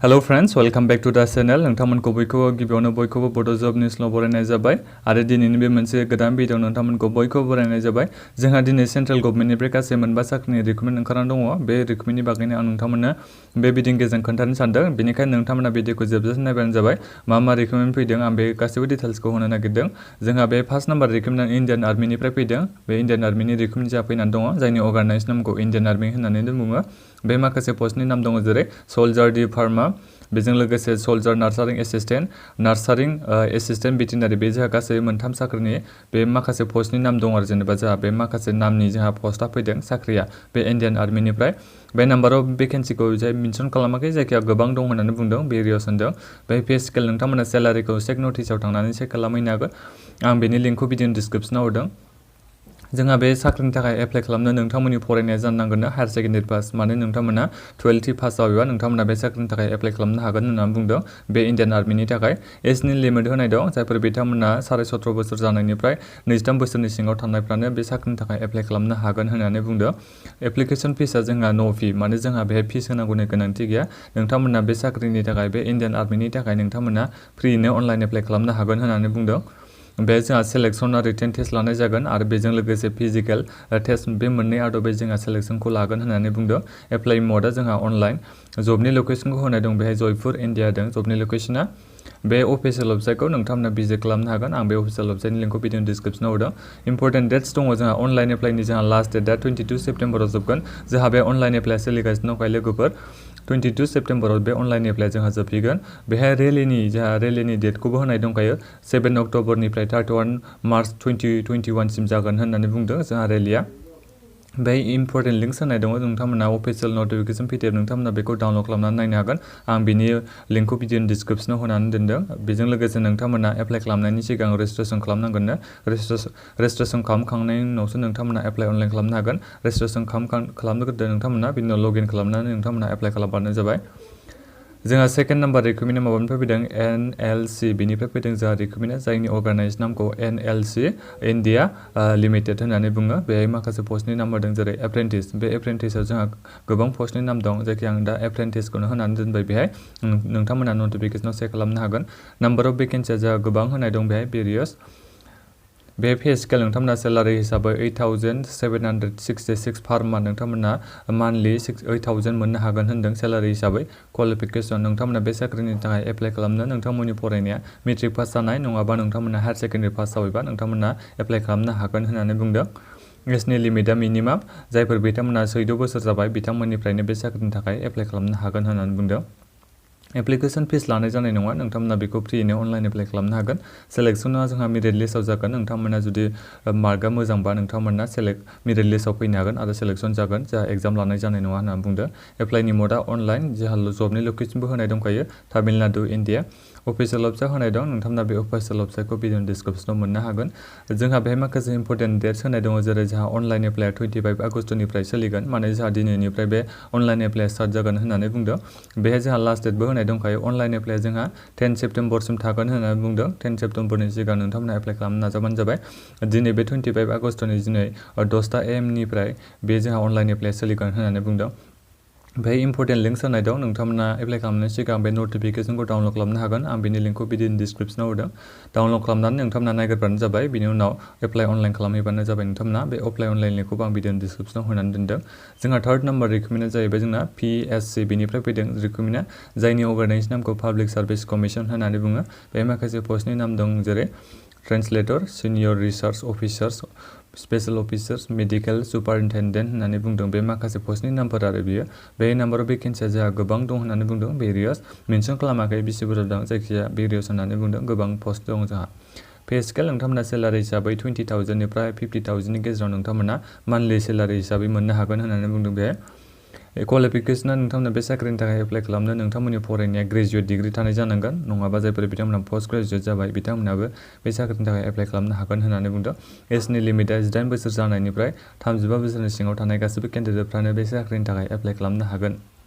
hello friends welcome back to the channel नोंथांमोनखौ बयखौबो गिबियावनो बयखौबो बड' जब निउसनाव बरायनाय जाबाय आरो दिनैनि बे मोनसे गोदान भिडिअ नोंथांमोनखौ बयखौबो बरायनाय जाबाय जोंहा दिनै सेन्ट्रेल गभर्नमेन्टनिफ्राय गासै मोनबा साख्रिनि रिक्रुटमेन्ट ओंखारनानै दङ बे रिक्रुटमेन्टनि बागैनो आं नोंथांमोननो बे भिडिअनि गेजेरजों खोन्थानो सानदों बेनिखायनो नोंथांमोना भिडिअखौ जोबजासिम नायबानो जाबाय मा रिक्रुटमेन्ट फैदों आं बे गासैबो डिटेल्सखौ होनो नागिरदों जोंहा बे फार्स्ट नाम्बार रिक्रुटमेन्ट इन्डियान आर्मिनिफ्राय फैदों बे इन्डियान आर्मिनि रिक्रुटमेन्ट जा फैनानै दङ जायनि अर्गानाइज नामखौ इन्डियान आर्मि होननानै बुङो बे माखासे पस्टनि नाम दङ जेरै सोल्जार डि फार्मा बेजों लोगोसे सोल्जार नार्सारिं एसिस्टेन्ट भेटेनारि बे जोंहा गासै मोनथाम साख्रिनि बे माखासे पस्टनि नाम दं आरो जेनेबा जोंहा बे माखासे नामनि जोंहा पस्टआ फैदों साख्रिया बे इन्डियान आर्मिनिफ्राय बे नाम्बार अफ भेकेन्सिखौ जाय मेनसन खालामाखै जायखिया गोबां दं होननानै बुंदों बे एरियायाव होनदों बे पे स्केल नोंथांमोना सेलारिखौ चेक नटिसाव थांनानै चेक खालामहैनो हागोन आं बेनि लिंकखौ भिडिअनि डिसक्रिप्सनाव हरदों जोंहा बे साख्रिनि थाखाय एप्लाइ खालामनो नोंथांमोननि फरायनाया जानांगोन हायार सेकेन्डारि पास माने नोंथांमोना 12th पास जायोबा नोंथांमोना बे साख्रिनि थाखाय एप्लाइ खालामनो हागोन होननानै बुंदों बे इन्डियान आर्मिनि थाखाय एजनि लिमिट होनाय दं जायफोर बिथांमोना 17.5 बोसोर जानायनिफ्राय 23 बोसोरनि सिङाव थानायफ्रानो बे साख्रिनि थाखाय एप्लाइ खालामनो हागोन होननानै बुंदों एप्लिकेसन फिसआ जोंहा नो फी माने जोंहा बेहाय फिस होनांगौनि गोनांथि गैया नोंथांमोना बे साख्रिनि थाखाय बे इन्डियान आर्मिनि थाखाय नोंथांमोना फ्रियैनो अनलाइन एप्लाइ खालामनो हागोन होननानै बुंदों बे जोंहा सेलेक्सना रिटेन टेस्ट लानाय जागोन आरो बेजों लोगोसे फिजिकेल टेस्ट बे मोननै आदबै जोंहा सेलेक्सनखौ लागोन होननानै बुंदों एप्लाइ मडआ जोंहा अनलाइन जबनि लकेसनखौ होनाय दं बेहाय जयपुर इन्डिया दं जबनि लकेसना बे अफिसियेल वेबसाइटखौ नोंथांमोना भिजिट खालामनो हागोन आं बे अफिसियेल वेबसाइटनि लिंकखौ भिडिअनि डिसक्रिप्सनाव हरदों इम्पर्टेन्ट डेट्स दङ जोंहा अनलाइन एप्लाइनि जोंहा लास्ट डेटआ 22 सेप्टेम्बराव जोबगोन जोंहा बे अनलाइन एप्लाइआ सोलिगासिनो दंखायो लोगोफोर 22 सेप्टेम्बराव बे अनलाइन एप्लाइआ जोंहा जोबहैगोन बेहाय रेलिनि डेटखौबो होनाय दंखायो 7 अक्ट'बरनिफ्राय 31 मार्च 2021 सिम जागोन होननानै बुंदों जोंहा रेलिया बे इम्पर्टेन्ट लिंक्स होनाय दङ नोंथांमोना अफिसियेल नटिफिकेसन पिडिएफ नोंथांमोना बेखौ डाउनलड खालामनानै नायनो हागोन आं बिनि लिंकखौ भिडिअनि डिसक्रिप्सनाव होनानै दोनदों बेजों लोगोसे नोंथांमोना एप्लाइ खालामनायनि सिगां रेजिस्ट्रेसन खालामनांगोन रेजिस्ट्रेसन खालामखांनायनि उनावसो नोंथांमोना एप्लाइ अनलाइन खालामनो हागोन रेजिस्ट्रेसन खालामग्रोदो नोंथांमोना बिनि उनाव लगइन खालामनानै नोंथांमोना एप्लाइ खालामबानो जाबाय जोंहा सेकेन्ड नाम्बार रिक्रुटमेन्टआ माबानिफ्राय फैदों NLC बेनिफ्राय फैदों जोंहा रिक्रुटमेन्टआ जायनि अर्गानाइज नामखौ NLC इन्डिया लिमिटेड होननानै बुङो बेहाय माखासे पस्टनि नाम होदों जेरै एप्रेन्टिस बे एप्रेन्टिसआव जोंहा गोबां पस्टनि नाम दं जायखि आं दा एप्रेन्टिसखौनो होनानै दोनबाय बेहाय नोंथांमोना नटिफिकेसनाव चेक खालामनो हागोन नाम्बार अफ भेकेन्सिया जोंहा गोबां होनाय दं बेहाय भेरियास बे पे स्केल नोंथांमोना सेलारि हिसाबै 8,766 पार मान्थ नोंथांमोना मान्थलि 8,000 मोननो हागोन होनदों सेलारि हिसाबै क्वालिफिकेसन नोंथांमोना बे साख्रिनि थाखाय एप्लाइ खालामनो नोंथांमोननि फरायनाया मेट्रिक पास जानाय नङाबा नोंथांमोना हायार सेकेन्डारि पास जाबायबा नोंथांमोना एप्लाइ खालामनो हागोन होननानै बुंदों एजनि लिमिटआ मिनिमाम जायफोर बिथांमोना 14 बोसोर जाबाय बिथांमोननिफ्रायनो बे साख्रिनि थाखाय एप्लाइ खालामनो हागोन होननानै बुंदों एप्लिकेसन फिस लानाय जानाय नङा नोंथांमोना बेखौ फ्रियैनो अनलाइन एप्लाइ खालामनो हागोन सेलेक्सना जोंहा मेरिट लिस्टआव जागोन नोंथांमोना जुदि मार्कआ मोजांबा नोंथांमोना मेरिट लिस्टआव फैनो हागोन आरो सेलेक्सन जागोन जोंहा एग्जाम लानाय जानाय नङा होनना बुंदों एप्लाइनि मडआ अनलाइन जोंहा जबनि लकेसनबो होनाय दंखायो तामिलनाडु इन्डिया अफिसियेल वेबसाइट होनाय दं नोंथांमोना बे अफिसियेल वेबसाइटखौ भिडिअनि डिसक्रिप्सनाव मोननो हागोन जोंहा बेहाय माखासे इम्पर्टेन्ट डेट्स होनाय दङ जेरै जोंहा अनलाइन एप्लाइआ 25 आगस्टनिफ्राय सोलिगोन माने जोंहा दिनैनिफ्राय बे अनलाइन एप्लाइआ स्टार्ट जागोन होननानै बुंदों बेहाय जोंहा लास्ट डेटबो होनाय दंखायो अनलाइन एप्लाइआ जोंहा 10 सेप्टेम्बरसिम थागोन होननानै बुंदों 10 सेप्टेम्बरनि सिगां नोंथांमोना एप्लाइ खालामनो नाजाबानो जाबाय दिनै बे 25 आगस्टनि दिनै 10 AM निफ्राय बे जोंहा अनलाइन एप्लाइआ सोलिगोन होननानै बुंदों बेहाय इम्पर्टेन्ट लिंक्स होनाय दं नोंथांमोना एप्लाइ खालामनायनि सिगां बे नटिफिकेसनखौ डाउनलड खालामनो हागोन आं बेनि लिंकखौ भिडिअनि डिसक्रिप्सनाव होदों डाउनलड खालामनानै नोंथांमोना नायग्रोबानो जाबाय बिनि उनाव एप्लाइ अनलाइन खालामहैबानो जाबाय नोंथांमोना बे एप्लाइ अनलाइन लिंकखौबो आं भिडिअनि डिसक्रिप्सनाव होनानै दोनदों जोंहा थार्ड नाम्बार रिक्रुटमेन्टआ जाहैबाय जोंना PSC बेनिफ्राय फैदों रिक्रुटमेन्टआ जायनि अर्गानाइज नामखौ पाब्लिक सार्भिस कमिसन होननानै बुङो बे माखासे पस्टनि नाम दं जेरै translator senior research officers special officers medical superintendent होननानै बुंदों बे माखासे पस्टनि नामफोर आरो बियो बे नाम्बार अफ भेकेन्सिया जोंहा गोबां दं होननानै बुंदों भेरियास मेनसन खालामाखै बेसे बुरजा दं जायखिजाया भेरियास होननानै बुंदों गोबां पस्ट दं जोंहा पे स्केल नोंथांमोना सेलारि हिसाबै 20,000निफ्राय 50,000नि गेजेराव नोंथांमोना मान्थलि सेलारि हिसाबै मोननो हागोन होननानै बुंदों बे क्वालिफिकेसना नोंथांमोना बे साख्रिनि थाखाय एप्लाइ खालामनो नोंथांमोननि फरायनाया ग्रेजुवेट डिग्री थानाय जानांगोन नङाबा जायफोर बिथांमोना पोस्ट ग्रेजुवेट जाबाय बिथांमोनाबो बे साख्रिनि थाखाय एप्लाइ खालामनो हागोन होननानै बुंदों एजनि लिमिटआ 18 बोसोर जानायनिफ्राय 35 बोसोरनि सिङाव थानाय गासैबो केन्डिडेटफ्रानो बे साख्रिनि थाखाय एप्लाइ खालामनो हागोन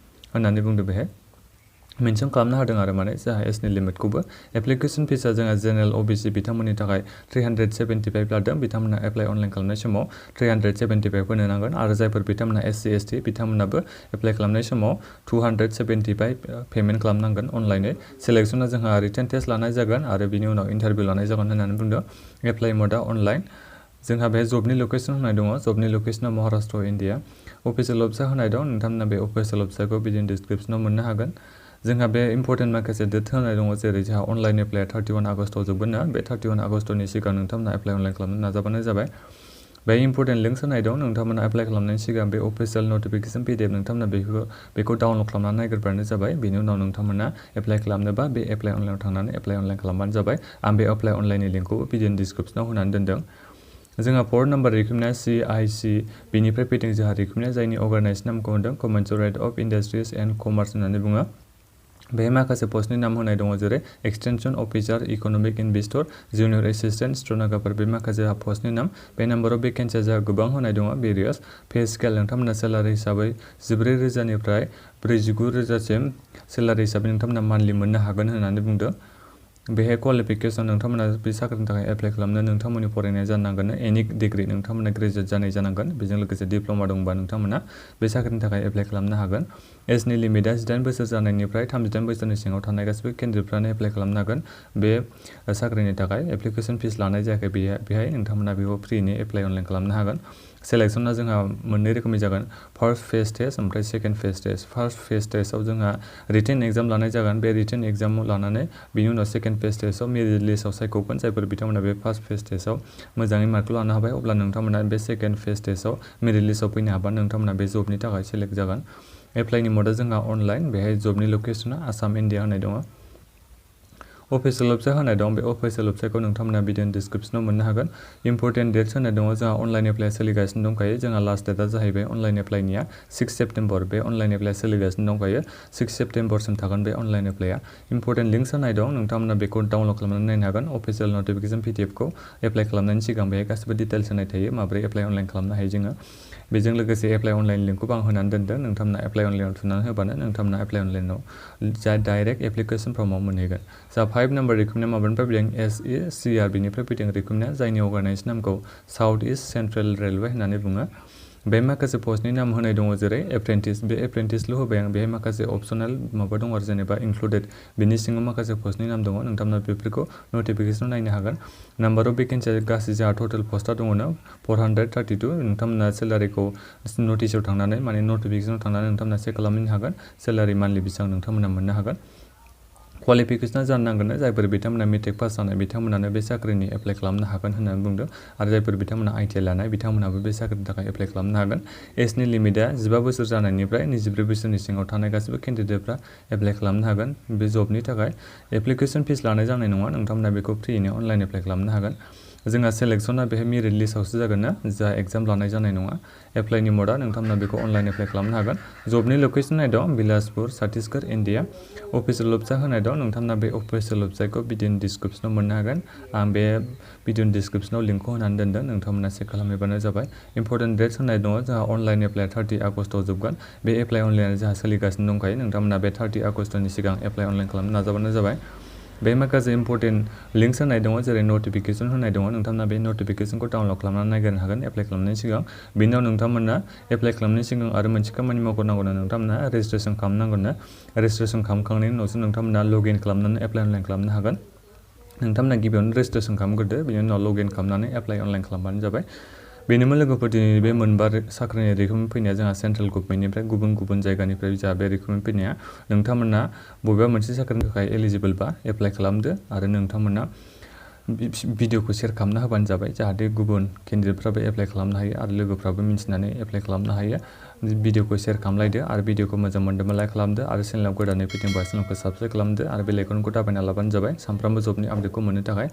होननानै बुंदों बेहाय मेनसन खालामना होदों आरो माने जोंहा एजनि लिमिटखौबो एप्लिकेसन फिसा जोंहा जेनेरेल अबिसि बिथांमोननि थाखाय 375 लादों बिथांमोना एप्लाइ अनलाइन खालामनाय समाव 375 होनो नांगोन आरो जायफोर बिथांमोना SC ST बिथांमोनाबो एप्लाइ खालामनाय समाव 275 पेमेन्ट खालामनांगोन अनलाइनै सिलेक्सना जोंहा रिटेन टेस्ट लानाय जागोन आरो बिनि उनाव इन्टारभिउ लानाय जागोन होननानै बुंदों एप्लाइ मोडा अनलाइन जोंहा बे जबनि लकेसन होनाय दङ जबनि लकेसना महाराष्ट्र इन्डिया अफिसियेल वेबसाइट होनाय दं नोंथांमोना बे अफिसियेल वेबसाइटखौ भिडिअ डिसक्रिप्सनाव मोननो हागोन जोंहा बे इम्पर्टेन्ट माखासे डेट होनाय दङ जेरै जोंहा अनलाइन एप्लाइआ 31 आगस्टआव जोबगोन ना बे 31 आगस्टनि सिगां नोंथांमोना एप्लाइ अनलाइन खालामनो नाजाबानो जाबाय बे इम्पर्टेन्ट लिंक्स होनाय दं नोंथांमोना एप्लाइ खालामनायनि सिगां बे अफिसियेल नटिफिकेसन PDF नोंथांमोना बेखौ डाउनलड खालामनानै नायग्रोबानो जाबाय बेनि उनाव नोंथांमोना एप्लाइ खालामनोबा बे एप्लाइ अनलाइनाव थांनानै एप्लाइ अनलाइन खालामबानो जाबाय आं बे एप्लाइ अनलाइननि लिंकखौ भिडिअ डिसक्रिप्सनाव होनानै दोनदों जोंहा 4 नाम्बार रिक्रुटमेन्टआ CIC बेनिफ्राय फैदों जोंहा रिक्रुटमेन्टआ जायनि अर्गानाइजेसन नामखौ होनदों commissionerate of industries and commerce होननानै बुङो बे माखासे पस्टनि नाम होनाय दङ जेरै extension officer economic investor junior assistant stenographer बे माखासे पस्टनि नाम बे नाम्बाराव भेकेन्सिया जोंहा गोबां होनाय दङ भेरियास पे स्केल नोंथांमोना सेलारि हिसाबै 14,000 निफ्राय 49,000सिम सेलारि हिसाबै नोंथांमोना मान्थलि मोननो हागोन होननानै बुंदों बेहाय क्वालिफिकेसन नोंथांमोना बे साख्रिनि थाखाय एप्लाइ खालामनो नोंथांमोननि फरायनाया जानांगोन एनि डिग्री नोंथांमोना ग्रेजुवेट जानाय जानांगोन बेजों लोगोसे डिप्ल'मा दंबा नोंथांमोना बे साख्रिनि थाखाय एप्लाइ खालामनो हागोन एजनि लिमिटआ 18 बोसोर जानायनिफ्राय 38 बोसोरनि सिङाव थानाय गासिबो केन्डिडेटफ्रानो एप्लाइ खालामनो हागोन बे साख्रिनि थाखाय एप्लिकेसन फिस लानाय जायाखै बेहाय नोंथांमोना बेखौ फ्रिनि एप्लाइ अनलाइन खालामनो हागोन सेलेक्सना जोंहा मोननै रोखोमनि जागोन फार्स्ट फेज टेस्ट ओमफ्राय second phase test first phase टेस्टआव जोंहा रिटेन एग्जाम लानाय जागोन बे रिटेन एग्जाम लानानै बिनि उनाव सेकेन्ड फेज टेस्टआव मेरिट लिस्टआव सायख'गोन जायफोर बिथांमोना बे फार्स्ट फेज टेस्टआव मोजाङै मार्कखौ लानो हाबाय अब्ला नोंथांमोना बे सेकेन्ड फेज टेस्टआव मेरिट लिस्टआव फैनो हाबा नोंथांमोना बे जबनि थाखाय सेलेक्ट जागोन एप्लाइनि मडआ जोंहा अनलाइन बेहाय जबनि लकेसना आसाम इन्डिया होनाय दङ अफिसियेल वेबसाइट होनाय दं बे अफिसियेल वेबसाइटखौ नोंथांमोना भिडिअ डिसक्रिप्सनाव मोननो हागोन इम्पर्टेन्ट डेट्स होनाय दङ जोंहा अनलाइन एप्लाइ सोलिगासिनो दंखायो जोंहा लास्ट डेटआ जाहैबाय अनलाइन एप्लाइनिया 6 सेप्टेम्बर बे अनलाइन एप्लाइ सोलिगासिनो दंखायो 6 सेप्टेम्बरसिम थागोन बे अनलाइन एप्लाइआ इम्पर्टेन्ट लिंक्स होनाय दं नोंथांमोना बेखौ डाउनलड खालामनानै नायनो हागोन अफिसियेल नटिफिकेसन PDFखौ एप्लाइ खालामनायनि सिगां बेहाय गासिबो डिटेल्स होनाय थायो माबोरै एप्लाइ अनलाइन खालामनो हायो जोङो बेजों लोगोसे एप्लाइ अनलाइन लिंकखौबो आं होनानै दोनदों नोंथांमोना एप्लाइ अनलाइनाव थुनानै होबानो नोंथांमोना एप्लाइ अनलाइनाव जा डाइरेक्ट एप्लिकेसन फर्माव मोनहैगोन जा 5 नाम्बार रिक्रुटमेन्ट माबानिफ्राय फैदों SECR बेनिफ्राय फैदों रिक्रुटमेन्टआ जायनि अर्गानाइजेसन नामखौ साउथ इस्ट सेन्ट्रेल रेलवे होननानै बुङो बे माखासे पस्टनि नाम होनाय दङ जेरै एप्रेन्टिस बे एप्रेन्टिसल' होबाय आं बेहाय माखासे अपसनेल माबा दङ आरो जेनेबा इनक्लुडेड बिनि सिङाव माखासे पस्टनि नाम दङ नोंथांमोना बेफोरखौ नटिफिकेसनाव नायनो हागोन नाम्बार अफ भेकेन्सिया गासै जोंहा टटेल पस्टआ दङनो 432 नोंथांमोना सेलारिखौ नटिसआव थांनानै माने नटिफिकेसनाव थांनानै नोंथांमोना चेक खालामनो हागोन सेलारि मान्थलि बेसेबां नोंथांमोना मोननो हागोन क्वालिफिकेसना जानो नांगोन जायफोर बिथांमोना मेट्रिक पास जानाय बिथांमोनानो बे साख्रिनि एप्लाइ खालामनो हागोन होननानै बुंदों आरो जायफोर बिथांमोना ITI लानाय बिथांमोनाबो बे साख्रिनि थाखाय एप्लाइ खालामनो हागोन एजनि लिमिटआ 15 बोसोर जानायनिफ्राय 24 बोसोरनि सिङाव थानाय गासिबो केन्डिडेटफ्रा एप्लाइ खालामनो हागोन बे जबनि थाखाय एप्लिकेसन फिस लानाय जानाय नङा नोंथांमोना बेखौ फ्रियैनो अनलाइन एप्लाइ खालामनो हागोन जोंहा सेलेक्सना बेहाय मेरिट लिस्टआवसो जागोन ना जा एग्जाम लानाय जानाय नङा एप्लाइनि मडआ नोंथांमोना बेखौ अनलाइन एप्लाइ खालामनो हागोन जबनि लकेसन होनाय दं Bilaspur Chhattisgarh India official website होनाय दं नोंथांमोना बे अफिसियेल वेबसाइटखौ भिडिअ डिसक्रिप्सनाव मोननो हागोन आं बे भिडिअ डिसक्रिप्सनाव लिंकखौ होनानै दोनदों नोंथांमोना चेक खालामहैबानो जाबाय इम्पर्टेन्ट डेट्स होनाय दङ जोंहा अनलाइन एप्लाइआ 30 आगस्टआव जोबगोन बे एप्लाइ अनलाइना जोंहा सोलिगासिनो दंखायो नोंथांमोना बे 30 आगस्टनि सिगां एप्लाइ अनलाइन खालामनो नाजाबानो जाबाय बे माखासे इम्पर्टेन्ट लिंक्स होनाय दङ जेरै नटिफिकेसन होनाय दङ नोंथांमोना बे नटिफिकेसनखौ डाउनलड खालामनानै नायग्रोनो हागोन एप्लाइ खालामनायनि सिगां बेनि उनाव नोंथांमोना एप्लाइ खालामनायनि सिगां आरो मोनसे खामानि मावग्रोनांगौनो नोंथांमोना रेजिस्ट्रेसन खालामनांगोननो रेजिस्ट्रेसन खालामखांनायनि उनावसो नोंथांमोना लगइन खालामनानै एप्लाइ अनलाइन खालामनो हागोन नोंथांमोना गिबियावनो रेजिस्ट्रेसन खालामग्रोदो बेनि उनाव लगइन खालामनानै एप्लाइ अनलाइन खालामबानो जाबाय बेनोमोन लोगोफोर दिनै बे मोनबा साख्रिनि रिक्रुटमेन्ट फैनाया जोंहा सेन्ट्रेल गभर्नमेन्टनिफ्राय गुबुन गुबुन जायगानिफ्राय जोंहा बे रिक्रुटमेन्ट फैनाया नोंथांमोना बबेबा मोनसे साख्रिनि थाखाय एलिजिबोलबा एप्लाइ खालामदो आरो नोंथांमोना भिडिअखौ शेयार खालामना होबानो जाबाय जाहाथे गुबुन केन्डिडेटफ्राबो एप्लाइ खालामनो हायो आरो लोगोफ्राबो मिन्थिनानै एप्लाइ खालामनो हायो भिडिअखौ शेयार खालामलायदो आरो भिडिअखौ मोजां मोनदोंबा लाइक खालामदो आरो चेनेलाव गोदानै फैदोंबा चेनेलखौ साबस्क्राइब खालामदो आरो बेल आइकनखौ दाबायना लाबानो जाबाय सानफ्रामबो जबनि आपडेटखौ मोननो थाखाय